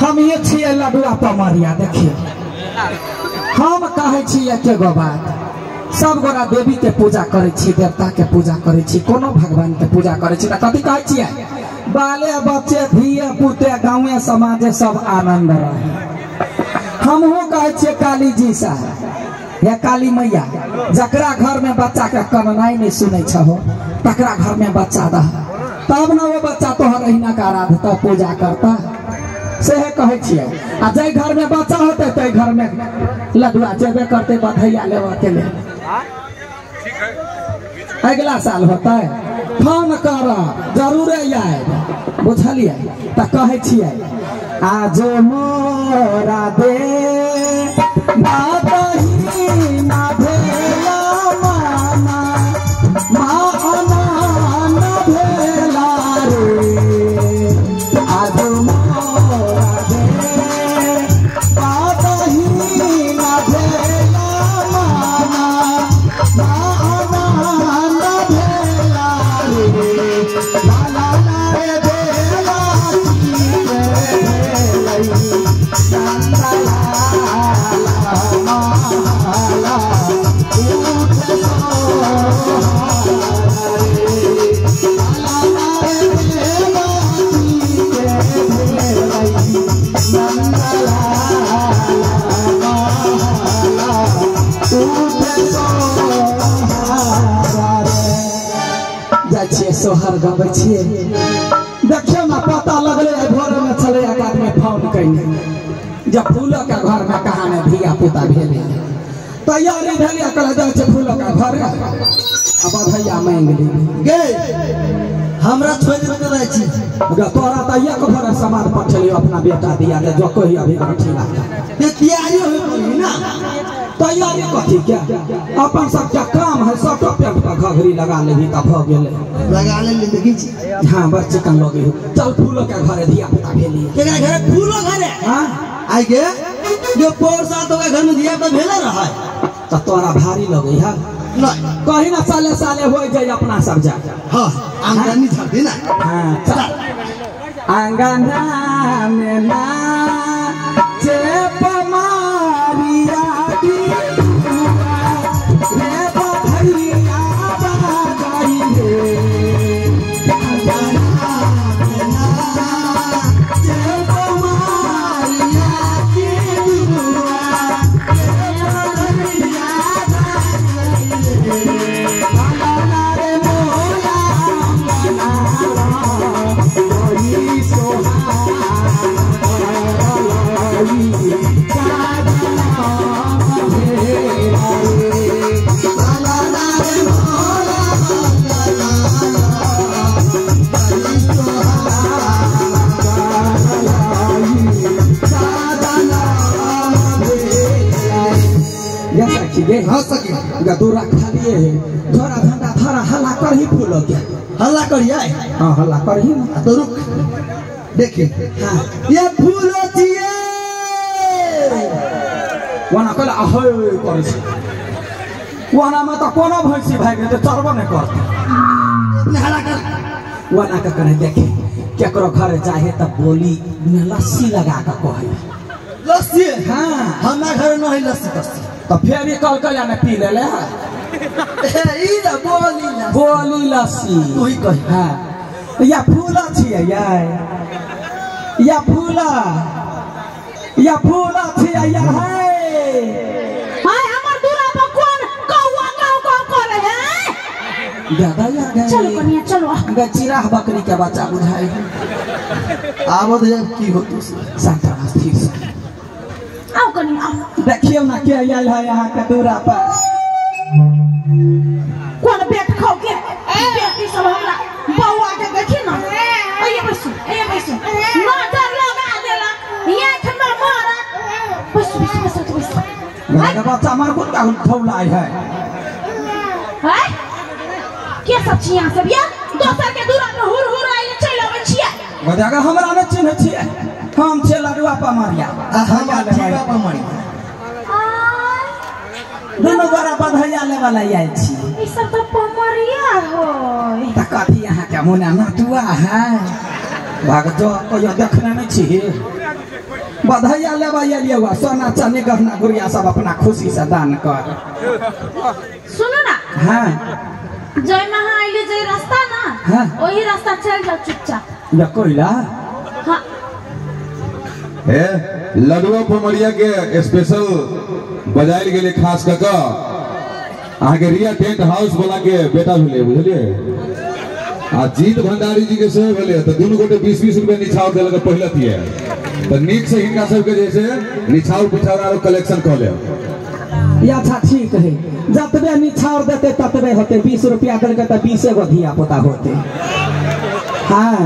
हम ये छियै लडुआ पमरिया। देखिए हम कहै छी एके गो बात, सब गोरा देवी के पूजा करै छी, देवता के पूजा करै छी, कोनो भगवान के पूजा करै छी, कथी कहै छियै? बाले बच्चे धिये पुते गाँवे समाजे सब आनंद रहे। हमहूँ कहै छियै काली जी साहब या काली मैया, जकरा घर में बच्चा के कननाइ नहीं सुनै छहो तकरा घर में बच्चा दह, तब न वो बच्चा तोहर अहिना के आराधता पूजा करता, सेहे कहै छियै। आ जाहि घर में बच्चा होते ताहि घर में लडुआ जेबे करते बधैया लेबऽ के लेल। अगला साल होता है फोन कर जरूरे आयब, बुझलियै? तऽ कहै छियै आज मोरा दे ना भेला माना माना भेला रे, आज मोरा दे ना भेला माना माना भेला रे, लाला रे भेला सोहर गबै छियै। देखियौ ने पता लगलै भोर में छलै एक आदमी फोन कयने जब फूलक घर में कहाँ ने धिया पुता भेलै, तैयारी भेलै कहल जाइ छै फूलक घर आ बधैया मांगि लेबै। गे हमरा छोड़ि देने रहै छी तोरा तऽ एक भर समाद पठेलियौ अपना बेटा दिया दे जो कही अभी बैठिला तैयारी होय पड़ी ना। तैयारी कथी के? अपन सबके काम है शर्टो पैंट पर घघरी लगा लेबी तऽ भऽ गेलै। लगा ले देखी छी। हाँ बस चिकन लगे। चल फूलो के घरे धिया पुता भेलियै। केकरा घरे? फूलो घरे? हाँ आई के जो पोर साल तो घर में धिया पुता भेले रहै तऽ तोरा भारी लगे है नहीं कहीं ना साले साले हो जाए अपना सब जा। हाँ आमदनी छथि ना। हाँ चल आंगना में ना चेप मारिया दी रे बधैया बजाई रे, आंगना में ना चेप मारिया दी रे बधैया बजाई रे, लाला रे मोला मना दूरा खाली है थोड़ा धंधा थोड़ा हल्ला कर ही फूलो क्या हल्ला करिए। हाँ हल्ला कर ही ना तो रुक देखिए। हाँ ये फूलो छिए वना कहला अहै करै छै, वना में तो कोनो भैंसी भागि जेतै चरबो नहि करतै। हल्ला कर वना के कने देखे केकरो घर जाहे तऽ बोली में लस्सी लगा के कहै लस्सी। हाँ हमरा घर न है लस्सी तस्सी तो फेर ई कल कल ने पी लेले है ई ना बोली बोली लस्सी तू ही कही। हाँ या फूला छियै या फूला या फूला छियै या है हाय हमर दूरा पर कोन कौआ काउ काउ करे है दादा या गए। चलो कनिया चलो गे चिराह बकरी के बच्चा बुझाई आबो तो की होतु शांत स्थिर से आओ कनिया आओ। देखियौ ना के आयल है यहाँ के दूरा पर कोन बेट खाओ के बेटी सब हमरा बौआ के देखी ना आइए बैसू आइए बैसू नजर लगा देला आँख में मारा बैसू बैसू बैसू बैसू। बच्चा मार को धौलाई है हैं के सब छी यहाँ सब या दोसर के दूरा में हुर हुर आइले चलि अबै छियै। गदागा हमरा नहि चिन्है छियै, हम छियै लडुआ पमरिया। हम लडुआ पमरिया दुनू गोरा बधैया लेबऽ लए आयल छी। ई सब तऽ पमरिया होय तऽ कथी अहाँके मुना नटुआ है भाग जो कहियो देखने नहि छी। बधाइया लेबा एलियै हुआ सोना चानी गहना गुड़िया सब अपना खुशी से दान कर। सुनो ना। हाँ जय महा आइले जय रास्ता ना। हाँ वही रास्ता चल जाओ चुपचाप। या कोइला। हाँ ए लडुआ पमरिया के स्पेशल बजायल गेलै खास कऽ कऽ अहाँके रिया टेंट हाउस वाला के बेटा भेलै बुझलियै। आ जीत भंडारी जी के सेहो भेलै तऽ दुनू गोटे 20-20 रुपया निछावर देलक पहिलतिये तऽ नीक से हिनका सबके जे छै निछावर पिछावर आरो कलेक्शन कऽ लेब। अच्छा ठीक है जतबे निछावर देते ततबे होते। 20 रुपया देलकै तऽ 20 गो धिया पुता होते। हाँ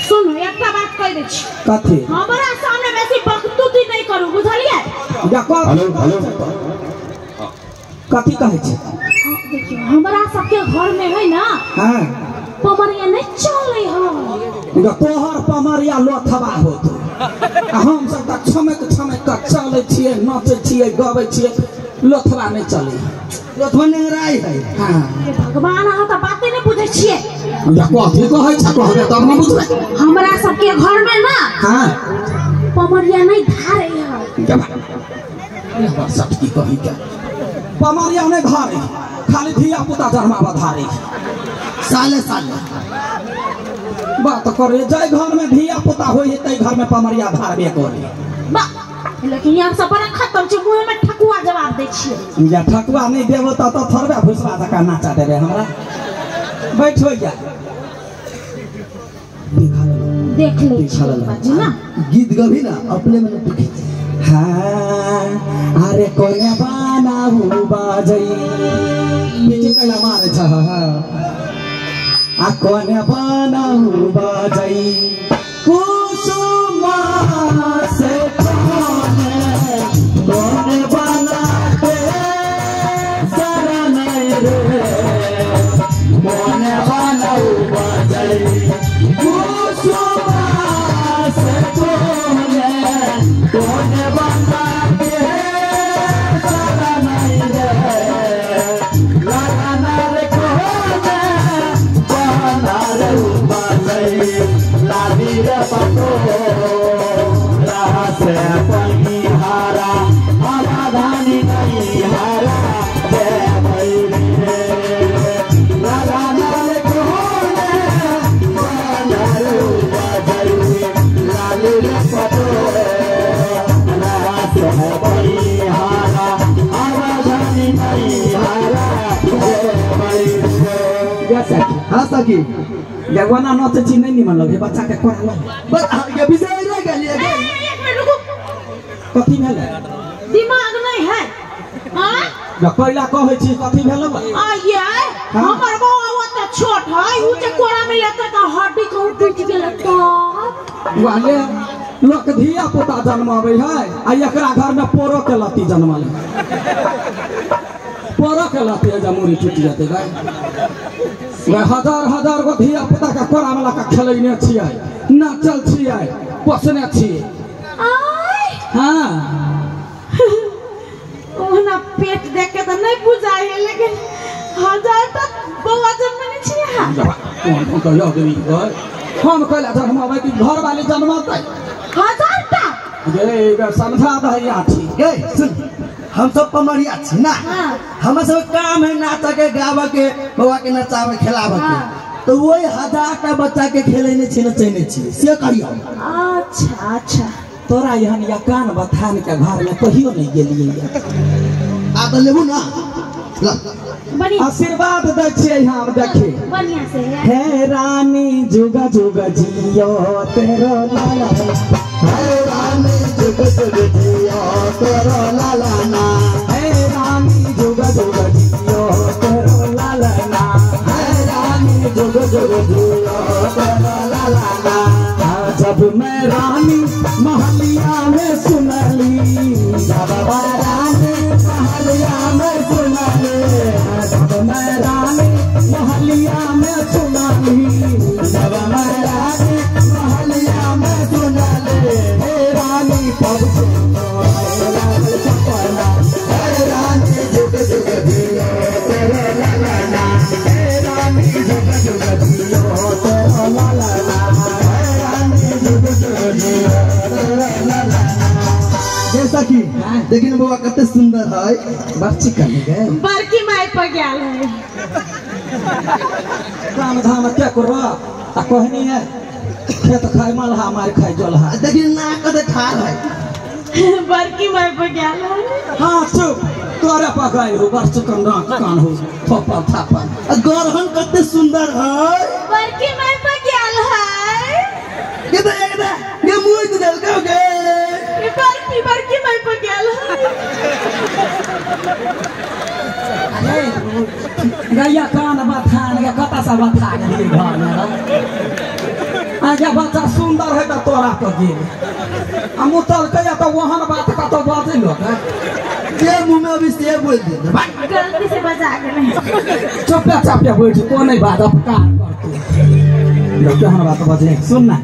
सुनू एकटा बात कहि दै छी। कथी? हमरा सामने बेसी बकतूती नहि करू बुझलियै। हेलो हेलो कथी कहै छै? देखियौ हमरा सबके घर में है ना। हाँ पमरिया नहीं चले है। तोहर पमरिया लोथवा होत आ हम सब तऽ छमक छमक कऽ चलै छियै नचै छियै गबै छियै लोथवा नहीं चले। लोथवा नेंगराइ है। हाँ भगवान अहाँ तऽ बाते नहि बुझै छियै। कथी कहै छै कहबै तब ने बुझबै। हमरा सबके घर में ना। हाँ पमरिया नहीं धारे है। की कही के पमरिया नहीं धारे खाली धिया पुता जन्मावा धारे साले साले बात करे। जाय घर में धिया पुता होय है तै घर में पमरिया धारबे करे। लेकिन यहाँ सब बड़ा खत्म छै मुँह में ठकुआ जवाब दै छियै। या ठकुआ नहीं देबो त त थोड़बे भुसबा जकाँ नाचा देबे हमरा। बैठो जा देख ले छी ना गीत गभी ना अपने में दुखी। हाँ अरे कोने बनाऊ बाजई पीछे कैला मारे छ। आ कोने बनाऊ बाजई कुसुमा से कोने कोने बनाते शरण रे कोने बनाऊ बाजई कुसुमा से कोने कोने बनाते शरण रे लगाना रे कोने बना रे बाजई लाली रे पतो से पनिहारा अवधानी नहीं हारा जय रे लगाना रे कोने बना रे बाजई लाली रे पतो से पनिहारा अवधानी नहीं हारा जय रे। हाँ सखी जगवाना नचै छी नहीं निमन लगे बच्चा के कोरा लगे बस ये विषय रह गेलियै। एक मिनट रुकू। कथी भेलै? दिमाग नहीं है। हां पहिला कहै छी कथी भेलै? आ ये हमर बौआ ओते छोट है उ जे कोरा में लेतै त हड्डी कहूं टूटि गेलै त वाले लोक धिया पुता जन्माबै है आ एकरा घर में पोरो के लत्ती जन्मल है। पोरो के लत्ती है जमुरी टूटि जेतै गाय। हजार हजार गो धिया पुता के कोरा में लऽ कऽ खेलैने छियै नाचल छियै पोसने छियै। हाँ ओना पेट देख के तऽ नहीं बुझाइ है लेकिन हजार तक बौआ जन्मने छियै। कोन कहियो देवी हम कैला जन्माबै कि घर वाली जन्मतै हजार टा गे समझा दही आठी। गे सुन हम सब पमरिया छी ना। हमर सब काम है नाच के गावे के बौआ के नचावे खेलावे के तो वही हजार टा बच्चा के खेलेने छी नचेने छी से करियौ। अच्छा अच्छा तोरा एहन यकान बथान के घर में कहियो नहीं गेलियै। आ तऽ लेबू ना आशीर्वाद दै छियै हम देखी बढ़िया से। हे रानी जुग जुग जियो तेरो लाला हे रानी जुग जुग जियो तेरो लाला ना हे रानी जुग जुग जियो तेरो लाला ना हे रानी जुग जुग जियो तेरो लाला ना। जब मैं रानी महलिया में सुनली जब मैं रानी महलिया में सुनली जब मैं रानी महलिया में सुनली जब मैं रानी महलिया में सुनली हे रानी तब से सपना हे रानी जुग जुग जियो तेरे लाला ना हे रानी जुग जुग जियो तेरे लाला ना हे रानी जुग जुग जियो तेरे लाला। सखी देखिन बौआ कते सुंदर है बच्ची कनी गए बड़की माई पर गेल है काम धाम क्या करबा आ कहनी है खेत खाय मलहा मार खाय जलहा देखिन नाक कते ठार है बड़की माई पर गेल है। हां चुप तोरे पकाई हो बस चिकन नाक कान हो थोपल थापल आ गरहन कते सुंदर है बड़की माई पर गेल है के दे के दे ये मुंह दे देल के गे बड़की बड़की माई पर गेल है। अरे गैया कान बथान के कता सा बथा गेल घर में आगे बच्चा सुंदर है तो तोरा पर गेल आ मुतल के तो वहन बात कतो बाजै लोक जे मुंह में अभी से बोल दे गलती से बजा गेल। चुपे चापे बैठ को नहीं बात अपकार करतू लोग केहन बात बजे सुन ना।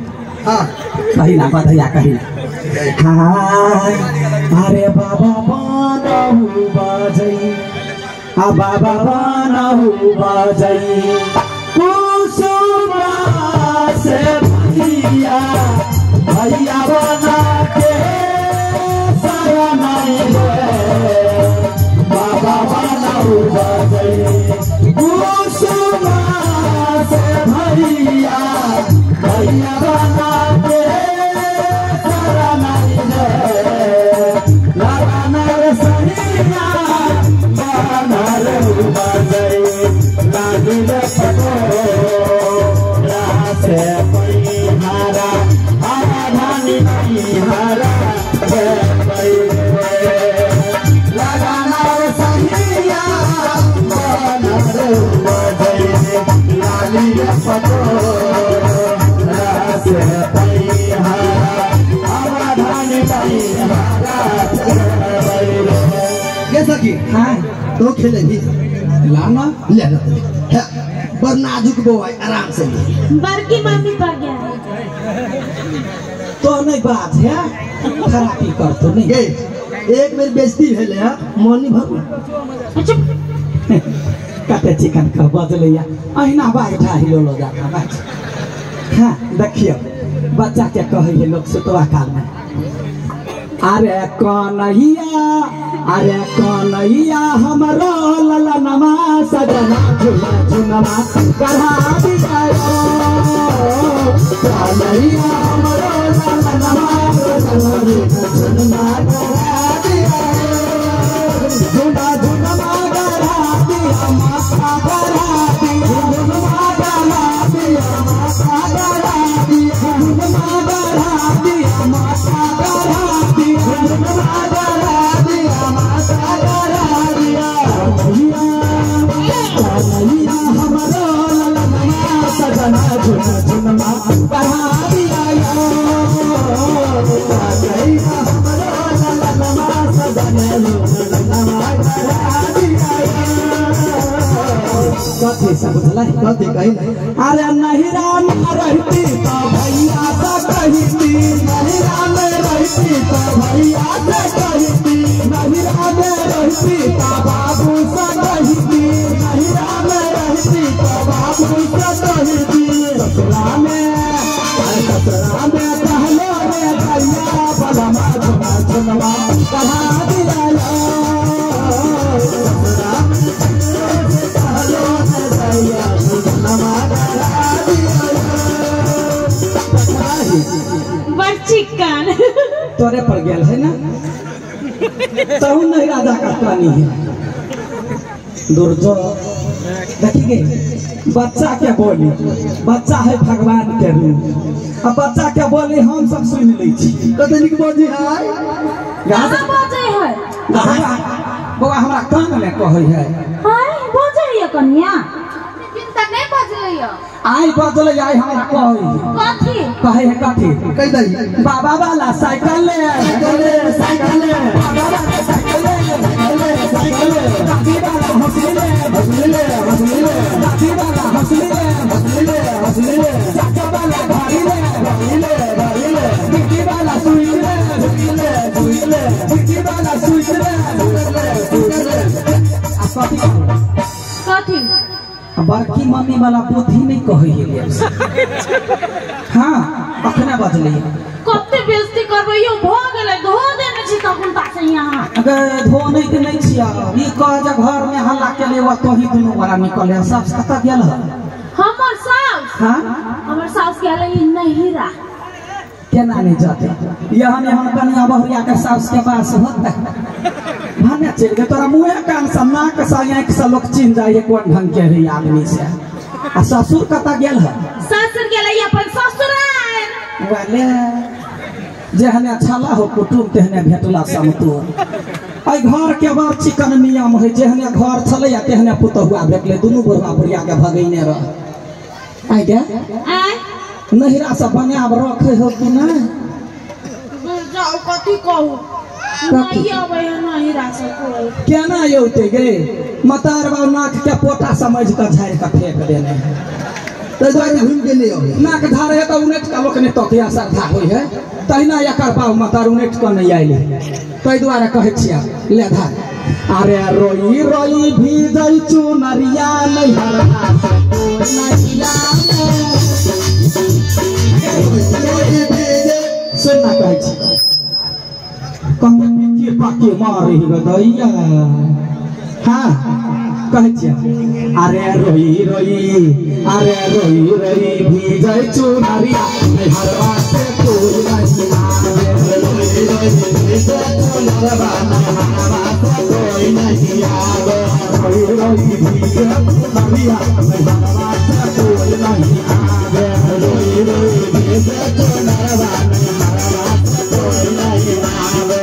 हां कही ना बधैया कही ना। हाय अरे बाबा बनहु बजै आ बाबा बनहु बजै कुसुम से भैया भैया बना के शरण रे बाबा बनहु बजै कुसुम से भैया भैया बना के शरण रे लगाना रे सहिया बनहु बजै लागिल पटोरा से पैहारा हरा धानी पैहारा रे लगाना रे सहिया बनहु बजै लागिल पटोरा से पैहारा हरा धानी पैहारा रे सखी। हां तो खेले भी लाना ले ले है बड़ नाजुक बौआ आराम से बड़की मम्मी पर गया तो नहीं बात है खराबी कर तो नहीं गे एक बेर बेइज्जती भेले है मोनी भर चुप कते चिकन के बदलैया अहिना बाज ढाही लो जाता बाज। हां देखियो बच्चा के कहै है लोग सुतवा काल में अरे कन्हैया अरे कन्हैया हमरो ललनमा सजना झुमा झुनमा गढ़ा दिया कन्हैया हमरो ललनमा सजना झुमा गढ़ा दिया झुमा झुनमा गढ़ा दिया माता गढ़ा दिया झुमा गढ़ा दिया माता गढ़ा दिया झुमा गढ़ा दिया माता गढ़ा दिया झुमा गढ़ा दिया माता गढ़ा दिया कन्हैया हमरो ललनमा सजना झुमा झुनमा गढ़ा दिया कन्हैया हमरो ललनमा सजना झुमा गढ़ा दिया। कथी सब बुझलै कथी कही ना। अरे नहिरा में रहती तो भैया से कहती नहिरा में रहती तो भैया से कहती नहिरा में रहती तो बाबू से कहती नहिरा में रहती तो बाबू से कहती ससुरा में कहलो रे भैया बलमा झुमा झुनमा कहा दिया ससुरा में कहलो रे भैया झुनमा कहा दिया। बड़ चिकन तोरे पर गेल है ना तहु नहीं राजा का पानी है दुर्जो। देखिए बच्चा के बोली बच्चा है भगवान के रूप अब बच्चा के बोली हम सब सुन लै छी कते नीक बजै है कहाँ बजै है बौआ हमरा कान में कहै है हाय बजै है कन्या चिंता नहीं बजलै है आई बजलै आई हमरा कहै है कथी कहै है कथी कहि दही बाबा वाला साइकिल ले साइकिल ले बाबा वाला साइकिल ले साइकिल ले दादी वाला हंसली ले हंसली ले हंसली ले दादी वाला हंसली ले हंसली ले हंसली ले चाचा वाला भारी ले भारी ले भारी ले दीदी वाला सुई ले सुई ले सुई ले दीदी वाला सुई ले सुई ले सुई ले आ कथी कथी बड़की मम्मी वाला पोथी नहीं कहै है। हाँ अखने बजलै कते बेइज्जती करबै यो भ गेलै धो देने छी तखन ता से यहाँ अगर धोने के नहीं छिया ई कह जे घर में हल्ला के लिए वो तोही दुनू गोरा निकले सास कत गेल ह हमर सास हां हमर सास गेल ई नहिरा केना नहीं जाते यहाँ ने हम कनिया बहुरिया के सास के पास होता भने चल गए तोरा मुँह कान से नाक से आँख से लोग चिन्ह जाए कोन ढंग के है आदमी से आ ससुर कत गेल है ससुर गेल अपन ससुराल वाले जेहने छला हो कुटुम तेहने भेटला समतोर एहि घर के बड़ चिकन नियम है जेहने घर छलै आ तेहने पुतहुआ भेटलै दुनू बुढ़वा बुढ़िया के भगैने रह आइ गे आइ नहिरा से बनाब रखे हो कि नहीं जाओ कथी कहू नहीं आबै है नहिरा से कोई केना औते गे मतार बाबू नाक के पोटा समझ के झाड़ि के फेंक देने है ताहि दुआरे घुमि के नहि अबै नाक धारे है तऽ उनटि के लोक नहि तकिया श्रद्धा होइ है तहिना एकर बाबू मतार उनटि के नहि आयल है ताहि दुआरे कहै छियै ले धार अरे रोई रोई भीजै चुनरिया नैहरा से कोई नहीं आवे सुनना कहै छी कते पिके पाके मारे दैया हाँ कहै छियै अरे रोई रोई अरे रोई रोई भीजै चुनरिया नैहरवा से कोई नहीं आवे रोई रोई भीजै चुनरवा नैहरवा से कोई नहीं आवे रोई रोई भीजै चुनरिया नैहरवा से कोई नहीं आवे रोई रोई भीजै चुनरवा नैहरवा से कोई नहीं आवे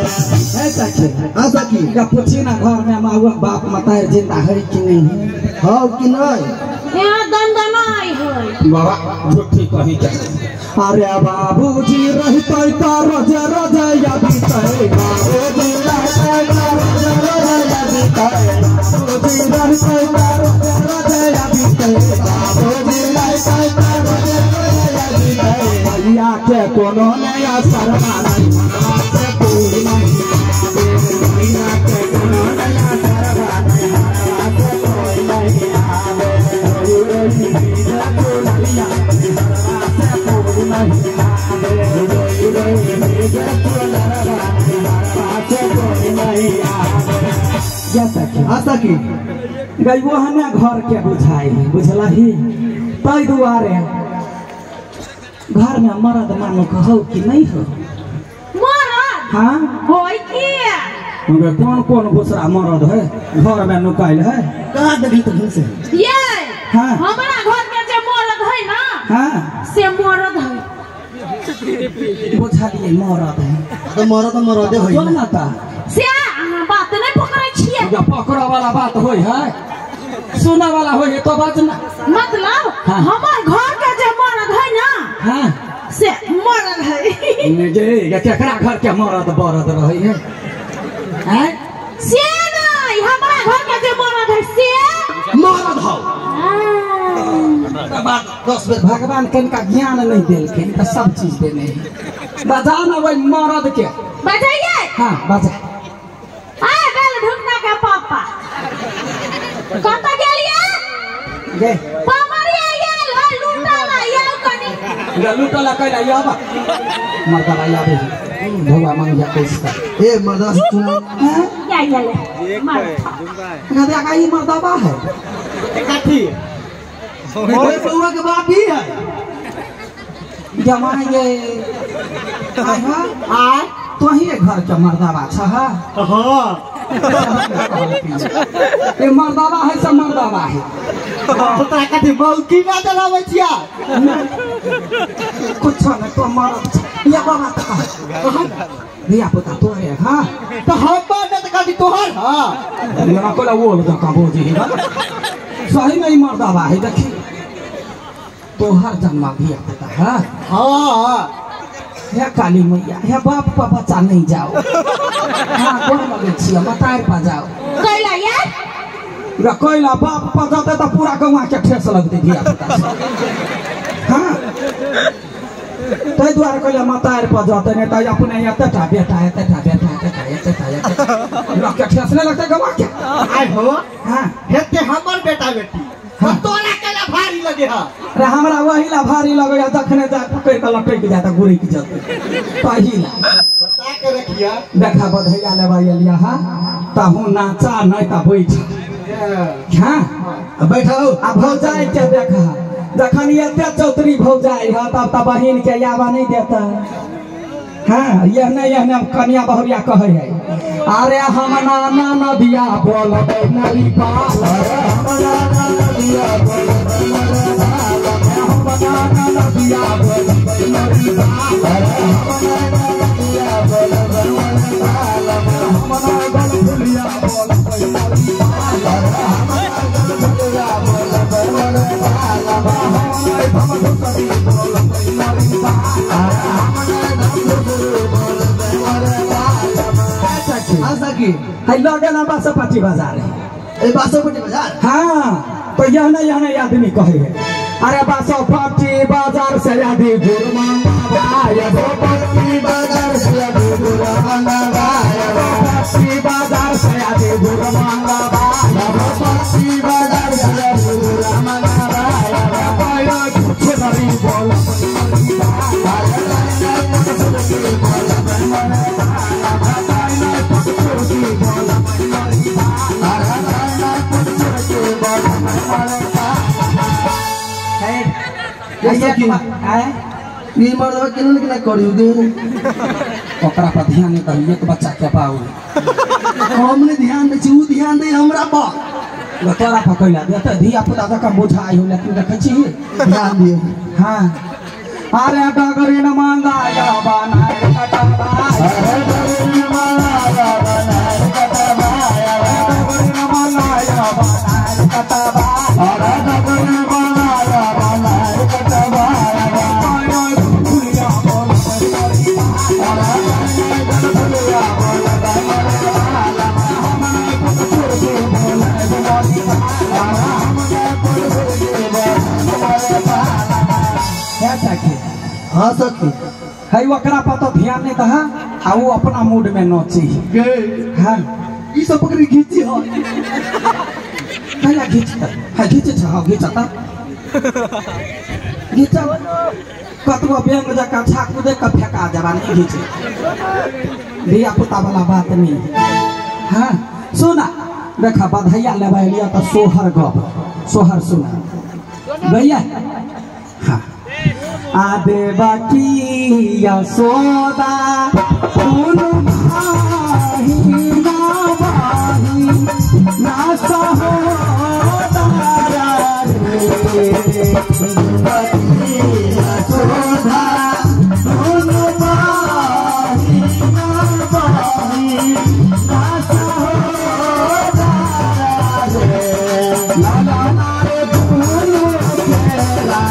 है सखी हाँ सखी का पूछी ना घर में माँ बाप मतार जिंदा है कि नहीं हाँ कि नहीं यहाँ दंदनाई है बाबा झूठी कही के अरे बाबूजी रहते तो रोज रोज अबिते बाबूजी रहते तो रोज रोज अबिते बाबूजी रहते तो रोज रोज अबिते बाबूजी रहते तो रोज रोज अबिते भैया के कोनो नया शर्मा नहीं से कोई नहीं भैया के कोनो नया शर्मा नहीं से कोई नहीं आवे रोई रोई भीजै चुनरिया नैहरवा से कोई नहीं आवे रोई रोई भीजै चुनरवा नैहरवा से कोई नहीं आवे जा सखी हाँ सखी गई वो हमें घर के बुझाई है बुझलही ताहि दुआरे घर में मर्द मानुख हो कि नहीं हो मरद हाँ होय की कौन कौन घुसरा मरद है घर में नुकाइल है कहाँ देखली तखन से ये हाँ हमारा घर में जे मरद है ना हाँ से मरद है बुझलिए मरद है तो मरद मरदे होई जो ना ता से अहाँ बात नहीं पकड़ै छियै जब पकड़ो वाला बात होई है सुना वाला होई है तो बात ना मतलब हाँ। हमार घर के जे मरद है ना हाँ से मरद है जे ये केकरा घर के मरद बरद रही है हैं से नहीं हमारा घर के जे मरद है से मरद हो हाँ। बात 10 बेर भगवान कनिका ज्ञान नहीं देलखिन तऽ सब चीज देने है बजा ना वही मरद के बजाइए हाँ बजा आ बेल ढुकना के पापा कत गेलिए गे पमरिया गेल है लूटला याव कनी लूटला कैला याबा मर्दबा याबे भगवा मांग जा कैसे ए मर्दा से सुना हैं या गेले मरद गधा का ई मर्दबा है कथी ओए बउआ के बाप ही है जमाई ये आय हा आय तो ही घर के मर्दबा छ हा हां ये मर्दबा है सब मर्दबा है तो तोरा कथी मौकी ना जलाबै छिया कुछ नहीं तो मरद छ या बाबा त कह धिया पुता तोरे हाँ तो हम बात त कथी तोहर हां ना कोला वो जका बोजी है सही में ही मर्दबा है देखी तोहर जन्मा धिया पुता है हां हे काली मैया हे बाप पर बच्चा नहीं जाओ हाँ गोर लगे छियै मतार पर जाओ कैला यार रे कैला बाप पर जाते तो पूरा गौवा के ठेस लगते धिया पुता से। हाँ ताहि दुआरे कहलियै मतार पर जाते नहीं तो अपने एतेटा बेटा एतेटा बेटा एतेटा एतेटा एतेटा लोग के ठेस नहीं लगते गौवा के आय हो हाँ हेते हमर बेटा बेटी हाँ। तोरा कैला भारी लगे हा रे हमरा वही ला भारी लगे जखने जा पकड़ के लटक जाता गुरक जते पहिला बता के रख देखिया देखा बधैया लेबै एलिया हा तहु नाचा नहीं त बैठ। हां बैठाओ आ भौजाई के देखा जखन एते चौतरी भौजाई ह तब त बहिन के आवा नहीं देता। हाँ यहने यहने कन्या बहुरिया कहे है अरे हम नाना नदिया बोलबै नरी पाल हम नाना नदिया बोलबै नरी पाल हम नाना नदिया बोलबै नरी पाल हम नाना नदिया बोलबै नरी पाल हम नाना फुलिया बोलबै नरी पाल हम नाना फुलिया बोलबै नरी पाल हम भमधुकरी बोलबै नरी पाल हम नाना बासोपट्टी बाजार है। ए बासोपट्टी बाजार। हाँ तो यहने यहने आदमी कहे है अरे बासोपट्टी बाजार से आदि गुरमाया बासोपट्टी बाजार से आदि गुरमाया बासोपट्टी बाजार से आदि गुरमाया बासोपट्टी बाजार से आदि गुरमाया पाया कुछ नहीं बोल ओकरा पर ध्यान नहीं दही एक बच्चा के पाऊ हम नहीं ध्यान दै छी उ ध्यान दै हमरा पर तोरा पर कैला देते धिया पुता जकाँ बुझाइ हो लेकिन देखै छी ध्यान दियो। हाँ अरे डगरी न मांगाया बनाय कटवाया डगरी न मांगाया बनाय कटवाया डगरी न मांगाया बनाय कटवाया डगरी न मांगाया बनाय कटवाया फुलिया बोल हाँ सखी है ओकरा पर तो ध्यान नहीं दहा आ वो अपना मूड में नोची गे। हाँ ई सब पकड़ी घीची हो कैला घीचता है घीचे छ हाँ घीचता घीचा कतबो बैंक जकाँ छाकू दे के फेंका देबा नहीं घीचे धिया पुता वाला बात नहीं। हाँ सुना देखा बधैया लेबै लिया तो सोहर गप सोहर सुना भैया। हाँ आदे बाकी यशोदा कोनो भाई ना भाई ना सहोदरा रे यशोदा कोनो भाई ना भाई ना सहोदरा रे लाला रे दुनु खेला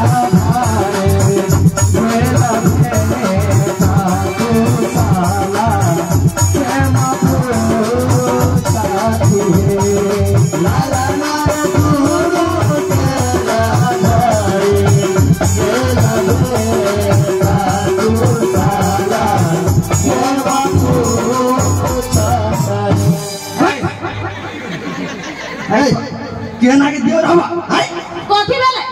केना के देवर हवा कथी भेलै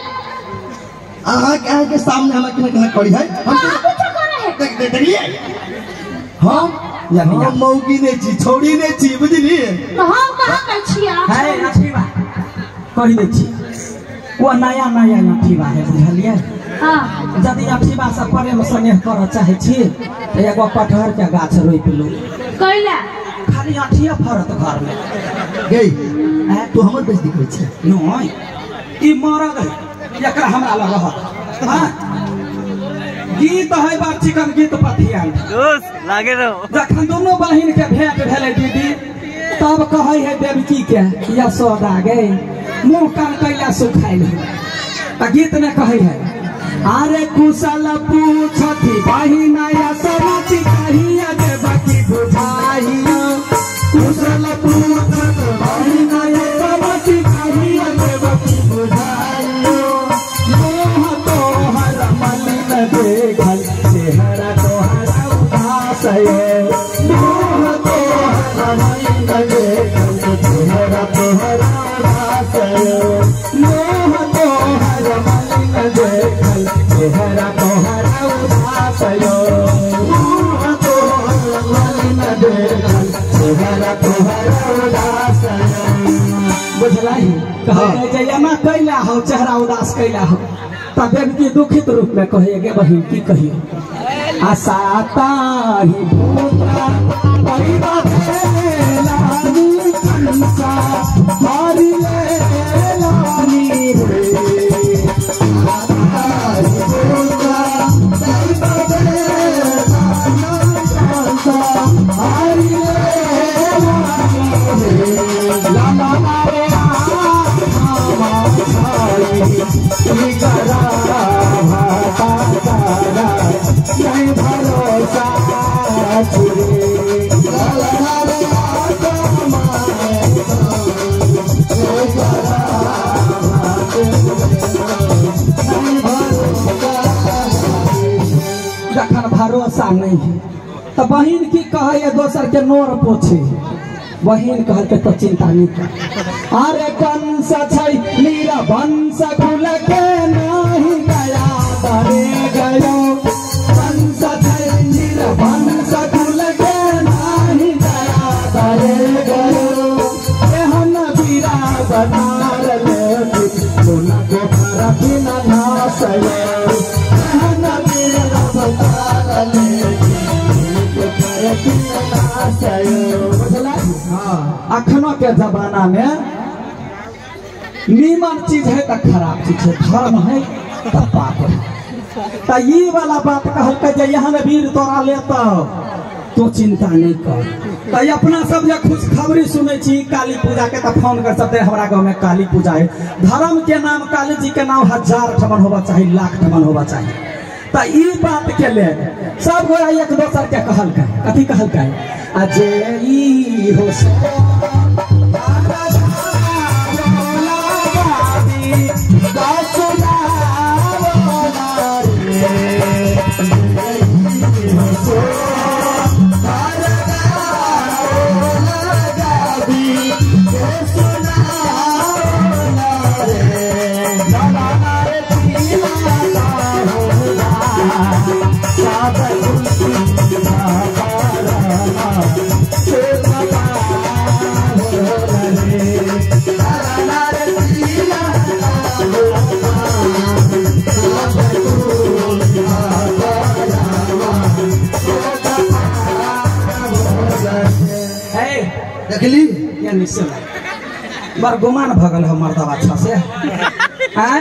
अहाँ के अहाँ के सामने हमरा केना केना करी है हम कुछ करे है देख देख देखिए हम हम मौगी नै छी छोड़ी नै छी बुझलिए हम कहाँ कहै छियै है अथीबा कहि दै छी वो नया नया अथीबा है बुझलिए। हां यदि अथीबा से प्रेम स्नेह करऽ चाहै छी त एगो कटहर के गाछ रोपि लू कैला खाली अथिया फरत घर में गई तू हमर बेइज्जती करै छै नहीं ई मरद है एकरा हमरा लग रहत। हां गीत है बात चिकन गीत पर ध्यान दोस्त लागे रहो। जखन दोनों बहिन के भेंट भेलै दीदी तब कहै है देवकी के यशोदा गे मुँह कान कैला सुखाइल है त गीत ने कहै है अरे कुशल पूछथि बहिन यशोमती कहिया देवकी बुझाइयो कुशल पूछत बहिन यशोमती कहिया देवकी बुझाइयो मोह तोहर मलिन देखल चेहरा तोहर उदास है मोह तोहर मलिन देखल चेहरा तोहर उदास है मोह तोहर मलिन देखल चेहरा तोहर उदास है मोह तोहर मलिन चेहरा तोहर उदास। बुझलही कहै जे एना कैला हो चेहरा उदास कैला हो तब देवकी दुखित रूप में कहे गे बहिन की कहियो आशा ताही भूता पैदा भेलानी कंसा हरि लेलानी रे ताही भूता पैदा भेलानी कंसा हरि लेलानी रे। लाला रे आमा छाई करा भाता तारा नहीं भरोसा छुरे। लाला रे आमा नहीं भरोसा। जखन भरोसा नहीं है तो बहिन की कहे दोसर के नोर पोछे बहिन कहल के तो चिंता नहीं कर। अरे कंस छै नीरा वंश कुल के नहीं गया दरे गयो कंस छै नीरा वंश कुल के नहीं गया दरे गयो एहन बीरा बनार ले सोना को फरक न नासयो एहन बीरा बनार ले को फरक न नासयो। बुझला अखनों के जमाना में नीमन चीज है तो खराब चीज है, धर्म है तो पाप है। तो ये वाला बात कहलकै जे यहाँ में वीर तोरा लेता तो चिंता नहीं कर। तो अपना सब जे खुशखबरी सुनै छी काली पूजा के तो फोन कर सकते हमरा गाँव में काली पूजा है। धर्म के नाम काली जी के नाम 1000 ठमन होबा चाही लाख ठमन होबा चाही। तो ये बात के लेल सब गोरा एक दोसर के कहलकै कथी कहलकै अजे ई हो देखली बड़ गुमान भगल है मर्दवा अच्छा से हैं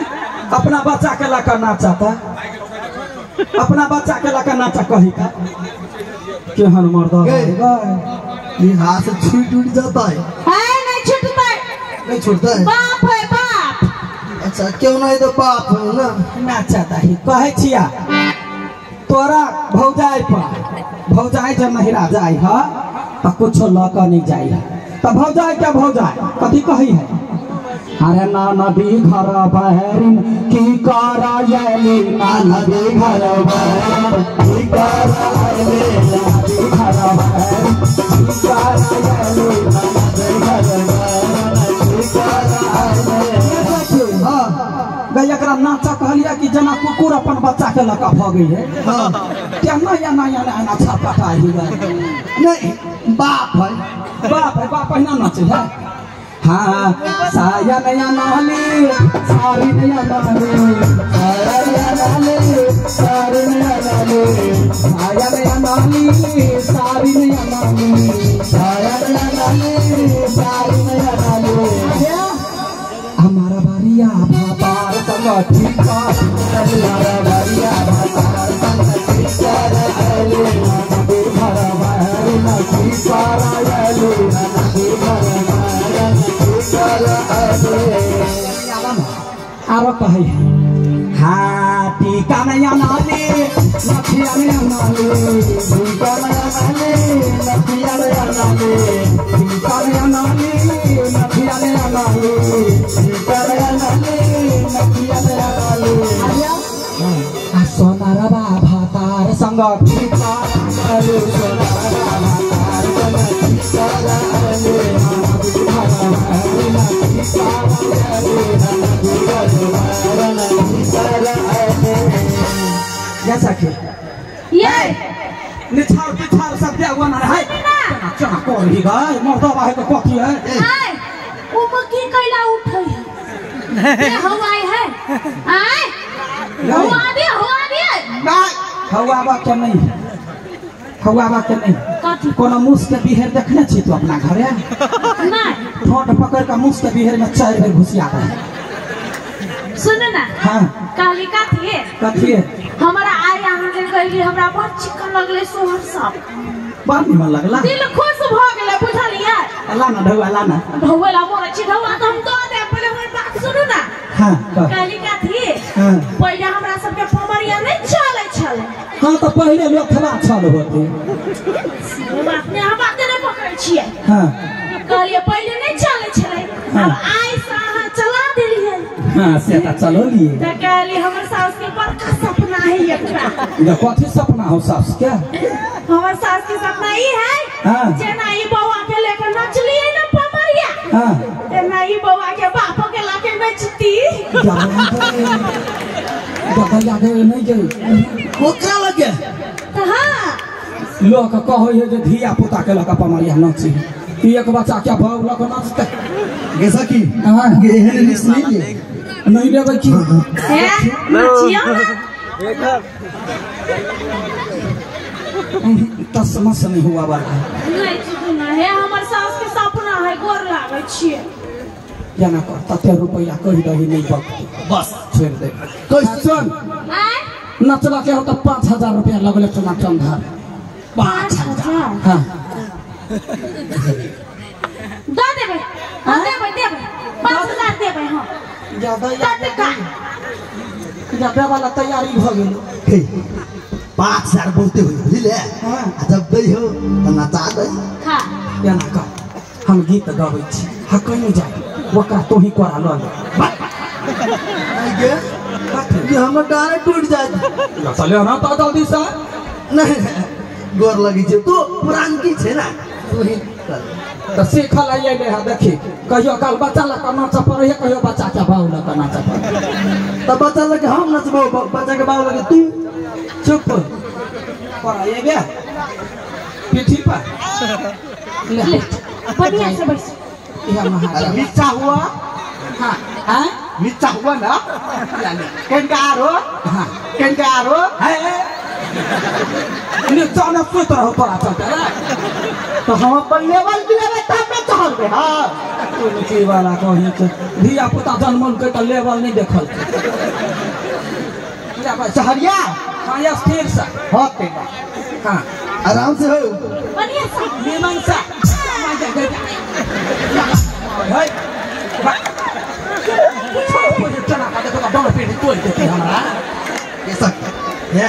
अपना बच्चा के लका नाचाता अपना बच्चा के लका नाचा कही का केहन मर्दवा ये हाथ से छूट उठ जाता है। है नहीं छूटता है नहीं छूटता है बाप है बाप। अच्छा क्यों नहीं तो बाप है ना नाचाता ही कहे छिया तोरा भौजाई पर भौजाई जब नहिरा जाई है तो कुछ लक नहीं जाई है तो भौजाई क्या भौजाई कथी कही है अरे ना नदी घर बहरिन की करायली ना नदी घर बहरिन की करायली नदी घर बहरिन की करायली ना नदी घर बहरिन की करायली। गई एकरा नाचा कहलिया कि जना कुकुर अपन बच्चा के लका भ गई है केना एना एना एना छपटा ही नहीं बाप है बाप है बाप पहिना नाचे है। हाँ साया नया नाली सारी नया नाली साया नया नाली सारी नया नाली साया नया नाली सारी नया नाली साया नया नाली सारी नया नाली हमारा बारिया भातार संग ठीक हमारा बारिया भातार संग ठीक आले नदी भर बाहर नदी पारायले नदी भर बाहर नदी पारायले। आरो कहै है हाथी कानया नाली नथिया नया नाली टीका नया नाली नथिया नया नाली टीका नया नाली नथिया नया नाली टीका नया नाली नथिया नया नाली। आ सोनारबा भातार संग टीका नाली सोनारबा भातार संग टीका नाली जैसा कि ये निछार पिछार सब दिया हुआ ना है चना को करही गाय मर्दवा है के कथी है आय उम की कैला उठै है के हवाई है आय हवा दे नहीं हवाबा के नहीं हवाबा के नहीं कथी कोनो मूस के बिहेर देखने छी तू अपना घरे नहीं ठोंठ पकड़ के मूस के बिहेर में 4 बेर घुसिया दे सुन ना हां कहली कथी कथी हमरा आय अहाँ के कहली हमरा बड़ चिकन लगले सोहर सब बड़ निमन लगला दिल खुश भ गेलै बुझलियै ला ना ढौआ ला ना ढौआ ला मोर छी ढौआ त हम दऽ देब पहिले हमर बात सुनू ना हां कहली कथी हां पहिले हमरा सबके पमरिया नहीं चले छले हां त पहिले लोथवा छल होते बात ने हम बात नहीं पकड़ै छियै हां कहलियै पहिले नहीं चले छले अब आइ से अहाँ चला देलियै हां से त चलोलियै त कहली हमर सास के बड़का सपना है एकटा ये कथी सपना हो सास के हमर सास के सपना ई है हां जेना ई बौआ के लेकर नचलियै ना पमरिया हां तेना ई बौआ के बापो के लाके नचती दादा गे नहीं गे ओकरा लगे त हां लोक कहै है जे धिया पुता के लक पमरिया नची एक बच्चा के भाव लक नचते गे सखी हां गे एहन रिस्क नहीं ले नहीं लेबै की हे नचियो ना तसमस नहीं हुआ वाला नहीं चुकू ना हे हमर सास के सपना है गोर लागै छियै जाना कर तते रुपया कहि दही नहीं बकती बस छोड़ दे सुन आय नचला के हो त 5000 रुपया लगले चुना चंधार 5000 हां दऽ देबै हां देबै देबै 5000 देबै हां ज्यादा ज्यादा वाला तैयारी भ गेल हे 5000 बहुते होई बुझले हां आ जब दै हो त नचा दै हां एना कर हम गीत गाबै छी हा कहीं जाय ओकरा तोही कोरा ल ले गे ये हमर डारे टूट जात चले ना त जल्दी से नहीं गोर लगी छे तू पुरानकी छे ना तू ही कर त सीखल अइले है देखी कहियो काल बच्चा लग नाच पड़े है कहियो बच्चा के बाऊ लग नाच पड़े त बच्चा लगे हम नचबो बच्चा के बाऊ लगे तू चुप पर आइबे पीठी पर ले बढ़िया से बैठ यह महाराज नीचा हुआ हां हां नीचा हुआ ना कंगारो हां कंगारो है नीचा न सुत रहो तोरा चलते तो हम अपन लेवल मिलेबै तब न चढ़बै हां तू नीचे वाला कहीं के धिया पुता जन्मल के त लेवल नहीं देखल जा भाई चहरिया हां स्थिर से होते हां आराम से हो बढ़िया से निमन से है चला का देखो डर पेट तोड़ देते हमरा ये सब ये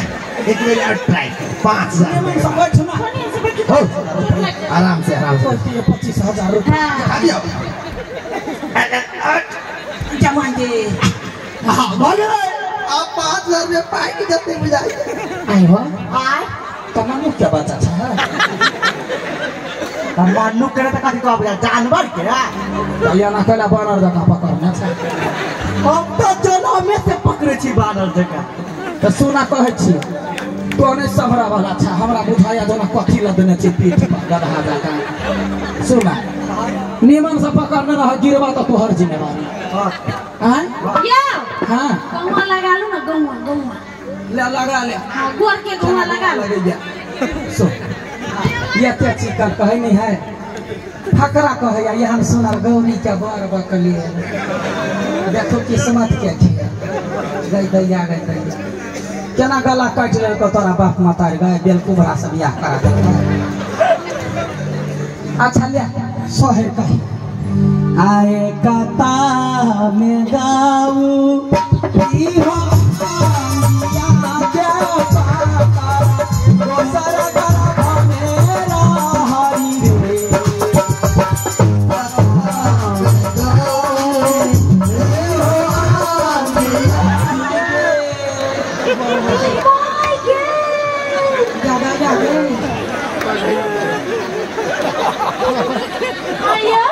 एक बेर और ट्राई कर 5000 निमन से बैठ ना बढ़िया से बैठ हो आराम से 25000 रुपया खाली आओ जवान जी हां भग गए आप 5000 रुपया पाई के जते बुझाई आई हो आय त मनु के बच्चा छ मनु के त कथि कहब जानवर के या ना कहला बानर जका पकड़ने छ हम त जनमे से पकड़े छी बानर जका त सुना कहै छी तो नहीं सम्हरा वाला छ हमरा बुझाया जना कथी लदने छी पीठ पर गदहा जका सुना निमन से पकड़ने रह गिरबा त तोहर जिम्मेवारी हां हां यौ हां गौआ लगा लू ना गौआ गौआ ले लगा ले हां गोर के गौआ लगा ले सो ये ते चिकन कहै नहीं है फकरा कहै यहाँ सुनर गौरी के बर बकलिए देखो किस्मत के खेल गई दैया गई दैया केना गला काटि लेलको तोरा बाप माता रे गए बेलकुबरा से बियाह करा देलको अच्छा ले सोहे कही आए कता में गाऊ ई हो के पाता दोसर गरभ मेरा हरि रे आयो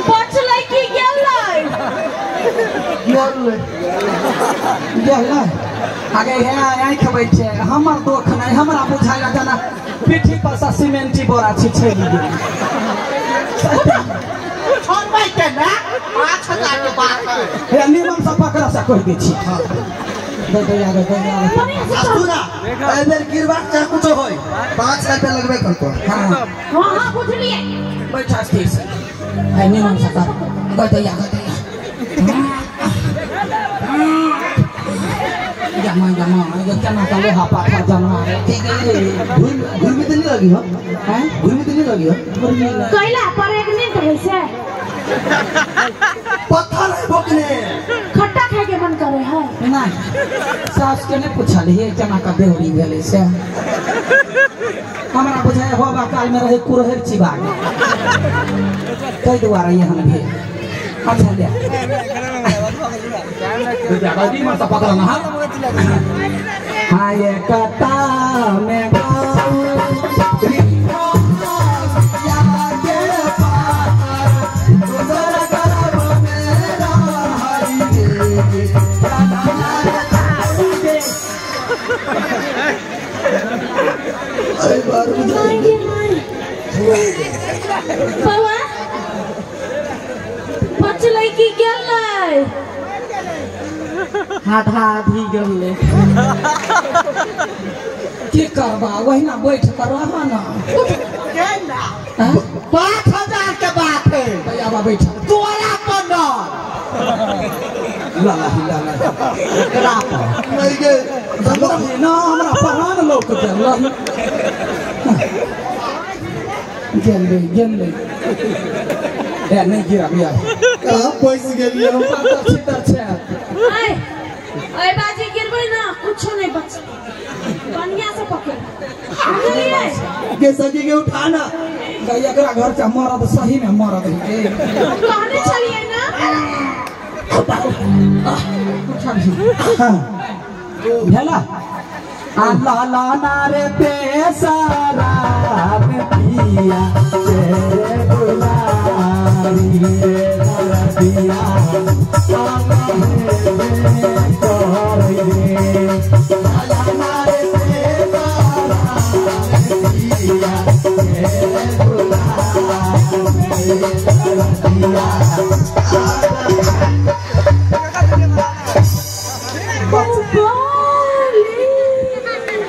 बचलै की गेलै गेलै गेलै आगे हे आँखि बैठे हमर दोख नहीं हमरा बुझायल जेना पीठी पर से सा सीमेंटी बोरा छी छेली गेल। और भाई के ना 5000 के बात है। हे निमन से पकड़ा सा कह दै छी। हां दे दे आगे दे आगे। सुना एहि बेर गिरबाक चाहे कुछो होय 5 रुपया लगबे करतो। हां हां हां बुझलिए। बैठा स्थिर से है निमन से कर दे दे आगे दे। जमा जमा ये केना का लोहा पाथर जमा घुर्मी तो नहीं लगी हो? हैं घुर्मी तो नहीं लगी हो? कैला प्रेग्नेंट है से पत्थर है बोकने खट्टा खाए के मन करे है नहीं। सास के नहीं पूछलिए केना का देहरी भेलै से। हमरा बुझाय होबा काल में रहे कुरहर चिबा गेल ताहि दुआरे एहन भेल। अच्छा ले दादी मां से पकड़ ना। हां ये कता में गौरी या के पार दूसर गर्भ में हरि रे अरे बार बाबा बचलै की गेलै? आधा आधी गेलै। की करबा वहिना बैठ कर रह ना। केना 5000 के बात है। भैया बैठ तोरा पर न ला ला ला ला एकरा पर नहीं गे ना हमरा प्राण लोक गेल गेलै गेलै। ए नहीं गिरब यार कहां पैस गेलियै हम पातर छितर छै। ऐ ऐ बाजी गिरबै ना कुछो नहीं बचतै। बढ़िया से पकड़ बुझलिए के सखी के उठाना गई एकरा घर के मरद सही में मरद है। कहने चलिए ना। हां भेला आ ला ला ना रे ते सारा पिया तेरे दुलारी रे नरदिया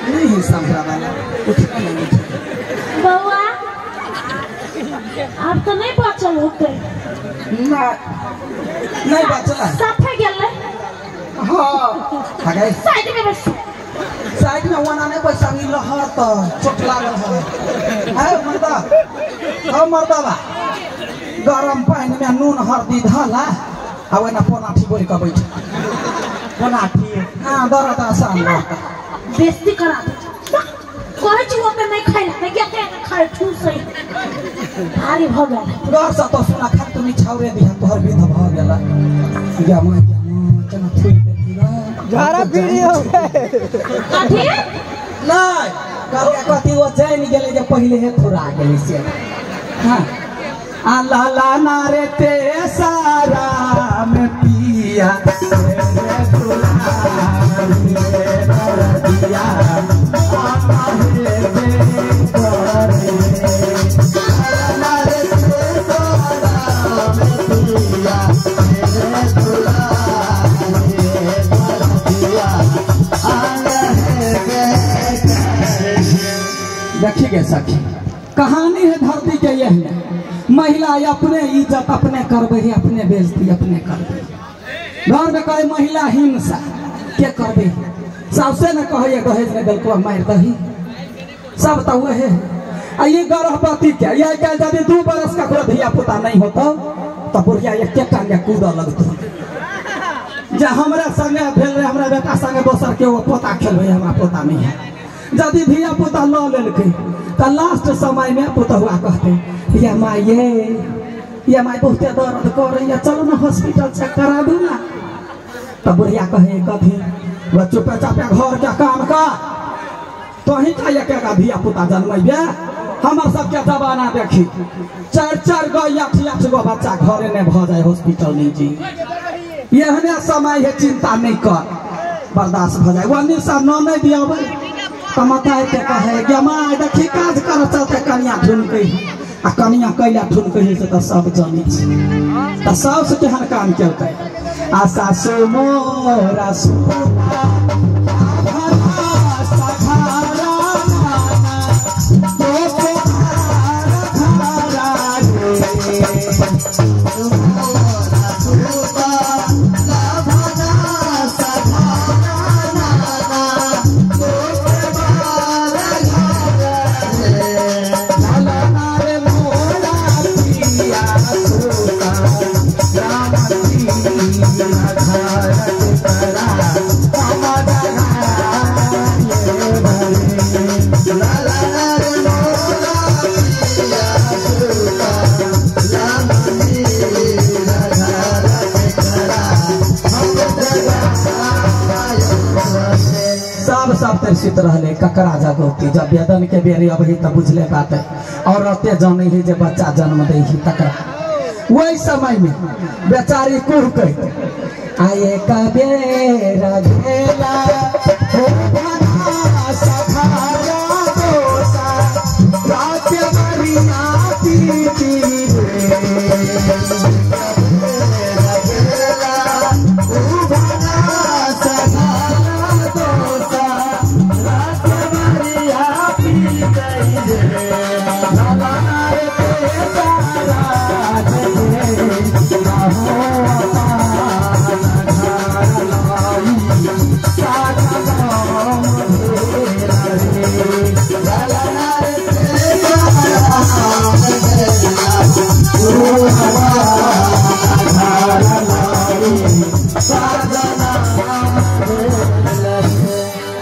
नहीं समझा वाला उठना नहीं बउआ। अब तो नहीं बचल होते ना नहीं बचल साफे गेलै। हां आ गए साइड में बस साइड में वना नहीं पैसा नहीं लहर तो चोट लागल है। है मर्दा हां मर्दा बा गरम पानी में नून हल्दी धाला आ ओना पोनाठी बोल के बैठ पोनाठी। हां दर्द आसान रहता बेइज्जती करा दे कहै छी ओते नहीं खाइला नहीं गेते ना खाइ ठूसै भारी भ गेल। घर से तो सुना खा तुम छाउरे दिहा तोहर विध भ गेल। जामा जामा केना थुइ देती रे झाड़ा पीड़ी हो गए कथी नहीं कहलकै कथी ओ जानि गेलै जे पहिले हे थुरा गेलै से। हां आ ला ला ना रे ते सारा में पिया तेरे दुलारी रे नरदिया आमा हे बे करे ला रे ते सारा में पिया तेरे दुलारी रे नरदिया आमा हे बे करे। देखिए सखी कहानी है धरती के यह है महिला अपने इज्जत अपने करबे है अपने बेइज्जती अपने करबे। घर में कहे महिला हिंसा के करबे साउसे न कहे दहेज में देलको मारि दही सब तो वह है। आ ये गर्भवती के ये के यदि 2 बरस का ककरो धिया पुता नहीं होता तो बुढ़िया एक टांगे कूद लगतो। जे हमरा संगे भेल रहे हमरा बेटा संगे दोसर के वो पोता खेलबे हमरा पोता नहीं है। यदि धिया पुता ल लेलकै तो लास्ट समय में पुतहुआ कहते या माँ ये माँ बहुते दर्द करैया चलो ना हॉस्पिटल चेक करा दू ना। तो बुढ़िया कहे कथी चुपे चापे घर के काम कर तोही का एक एक धिया पुता जन्मेबे। हमर सबके जमाना देखी 4 4 गो 8 8 गो बच्चा घरे नहीं भ जाए हॉस्पिटल नहीं जी। एहने समय है चिंता नहीं कर बर्दाश्त भ जाए। वन्नी सा न नहीं दियाबै त माता के कहे गे माय देखी काज कर चलते कनिया ठुनकै आ कनिया कैला ठुनकै से त सब जानै छी त साउस केहन काम केलकै आ सासु मोरा सुता सुत रहले ककरा जगौती जब वेदन के बेरी अबही त बुझले बात है और औरते जाने ही जे बच्चा जन्म दे ही तकरा वही समय में बेचारी कुह कहते आए कबेरा घेला हो भना सखारा दोसा रात मरिया पीती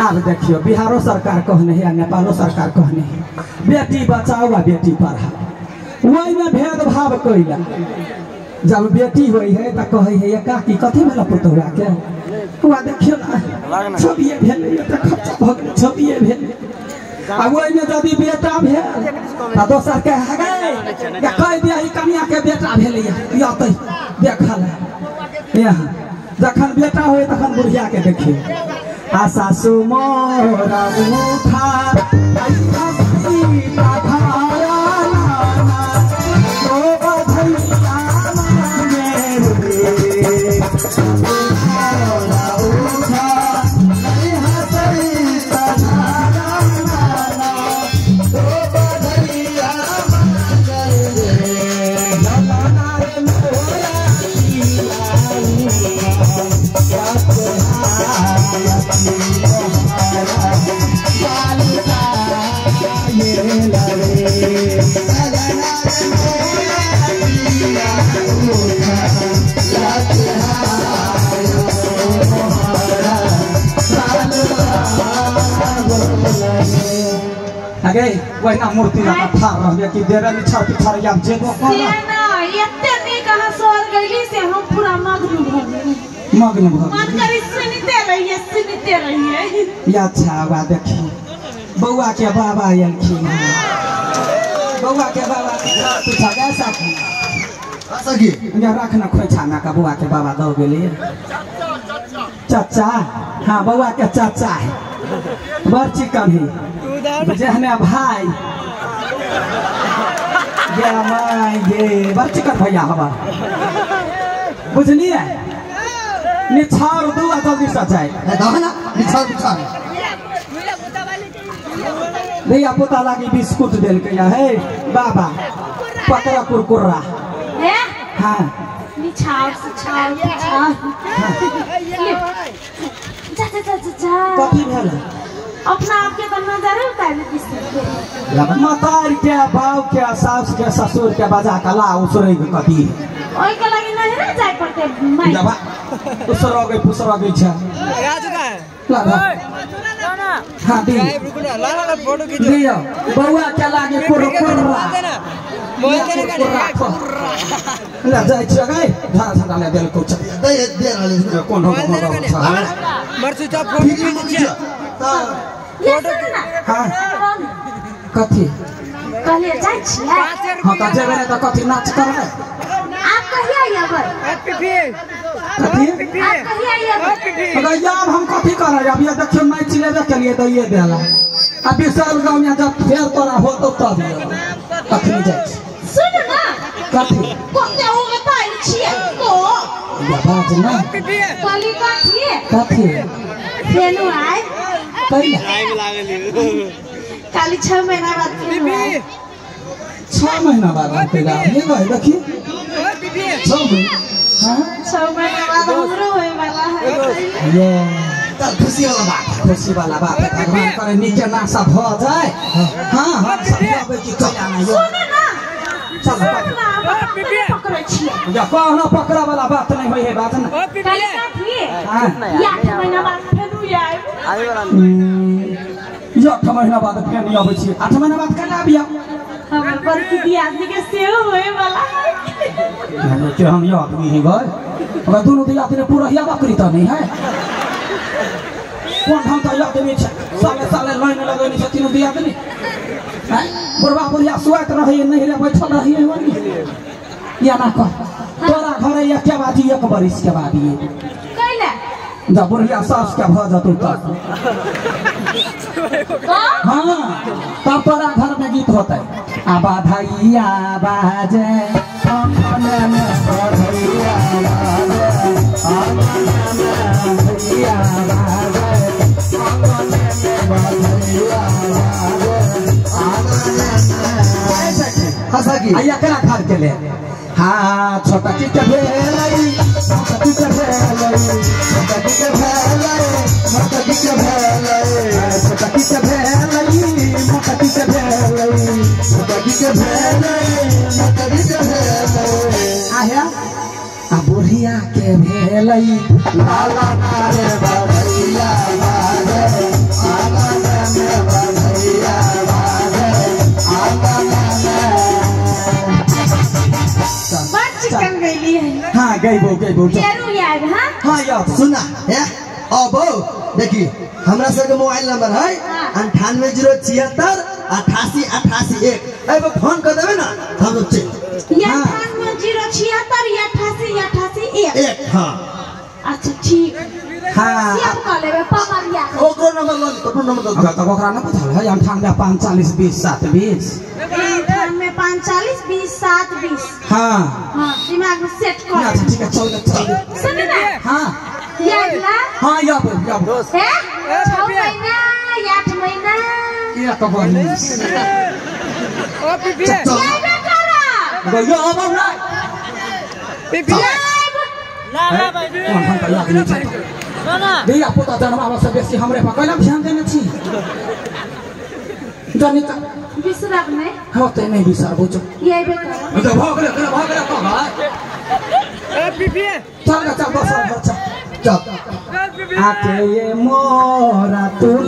आब देखियो बिहारो सरकार कहने है नेपालो सरकार कहने है बेटी बचाओ आ बेटी पढ़ाओ वही में भेदभाव कैला जब बेटी हुई है तो कहे है काकी कथी भेल पुतहुआ के हुआ देखियो ना छबिए भेलै त खर्चा भऽ गेलै छबिए भेलै आ वही में यदि बेटा भेल त दोसर के हगे या कहि दिया ई कनिया के बेटा भेलै यतै देखल यहाँ जखन बेटा होय तखन बुढ़िया के देखियो आ सासु मोरा उठा अगे वही मूर्ति ठार रहबे कि देवे निछार पिछार या जेबो से ना एते नीक अहाँ सोर गइली से हम पूरा मग्न भ गेली मग्न भ मन करी सुनते रहिए सुनते रहिए। या अच्छा बा देखी बौआ के बाबा आयलखिन बौआ के बाबा पीछा गए साथी सखी या रखना खोइछा में का बौआ के बाबा दौ गेली चाचा हाँ बौआ के चाचा है बड़ चिकन है जेहने भाई ये माय ये बड़ चिकन भैया हवा बुझलिए निछार दू आ जल्दी से जाए दहना निछार निछार भैया पोता लागी बिस्कुट देलकै हे बाबा पकड़ा कुरकुरा हे हाँ निछार से छार छार जा जा जा जा कथी भेल अपना आपके तो नजर उतार बिस्कुट मतार के बाप के सास के ससुर के बजा के ला उसरे के कथी ओइ के लागी नहीं ना जाय पड़ते माई दबा उसरो गई पुसरो गई छ ला हाँ दी दियो बउआ के लागे कुरकुरा ला जाय छ गई धारा ठंडा ले देल कुछ दे दे रहल कोन हो मरसु चा फोटो खींच ये सुन ना हां कथी कहलिए जाय छियै हां त जेबे ने त कथी नाच करबै आप कहिया अयबै कथी आप कहिया अयबै अगर यार हम कथी करब अब ये देखियो नाच लेबे के लिए दैये देला आ विशाल गाँव में जब फेर तोरा होतो तब अखनी जाइ छी। सुन ना कथी कते हो गताइ छियै को या बात ना कहली कथी कथी फेनु आय कैला काली 6 महीना बाद फेनु आय। 6 महीना बाद कैला ये गए देखी 6 महीना। हां 6 महीना बाद हमरो होय वाला है। ये चल खुशी वाला बात खुशी वाला बात है। भगवान करे नीचे नाशा भ जाए। हां हम सब आबै की कैला ना यो। सुन ना चल ना पकड़ै छियै या कहना पकड़ा वाला बात नहीं होय है बात ना। काली कथी हां 8 महीना बाद फेनु आय। 8 महीना बाद फेर आबै छी। 8 महीना बाद कैला आबिया हमर बड़की दियादनी के सेहो होय वाला है। के हम यो आदमी ही गए अगर दोनों दियादनी पूरा हिया बकरी त नहीं है कोन हम त आदमी छै साले साले लाइन लगेने छै तीनों दियादनी हैं बुढ़वा बुढ़िया सुआत रहै नहीं रे बैठल रहै वनी या ना कह तोरा घरे एक बाजी 1 बरिस के बाद ये कैला जब बुढ़िया सास के भ जतौ तब हाँ तब तोरा घर में गीत होते आ बधाइया बाजे अंगने में बधाइया बाजे अंगने में बधाइया बाजे अंगने में बधाइया बाजे अंगने में हंसा की आया करा घर के ले। हाँ छोटा की के भेलै छोटा की के भेलै छोटा की के भेलै मोटा की के भेलै छोटा की के भेलै मोटा की के भेलै छोटा की के भेलै मोटा की के भेलै आया आ बुढ़िया के भेलै लाला रे बधैया बाजे आंगन में बधैया बाजे आंगन में बड़ चिकन गईली है। हाँ गईबो गईबो फेरू आय। हां हां यो सुना है अब देखी हमरा सबके मोबाइल नंबर है 98 076 88 88 1 एगो फोन कर देबे ना हम लोग चल 98 076 88 88 1 1। हां अच्छा ठीक। हां सेव कर लेबे पमरिया ओकरो नंबर ल ओकरो नंबर दो हमरा त ओकरा न बुझल है 98 45 20 7 20 98 45 20 7 20। हां हां दिमाग में सेट कर। अच्छा ठीक है चल चल सुन ना। हां याद ला। हां याद याद है 6 महीना 8 महीना एक बरिस ओ पीपी याद करा गयो अब ना पीपी ना ना भाई कोन हम त याद नहीं छै ना ना धिया पुता जन्माबऽ से बेसी हमरे पर कैला ध्यान देने छी जानी त बिसरब नहीं होते नहीं बिसरबो जो याबे करा त भऽ गेलै भऽ गेलै त भाई ए पीपी चल चल बस चल चल आके ये मोरा तुल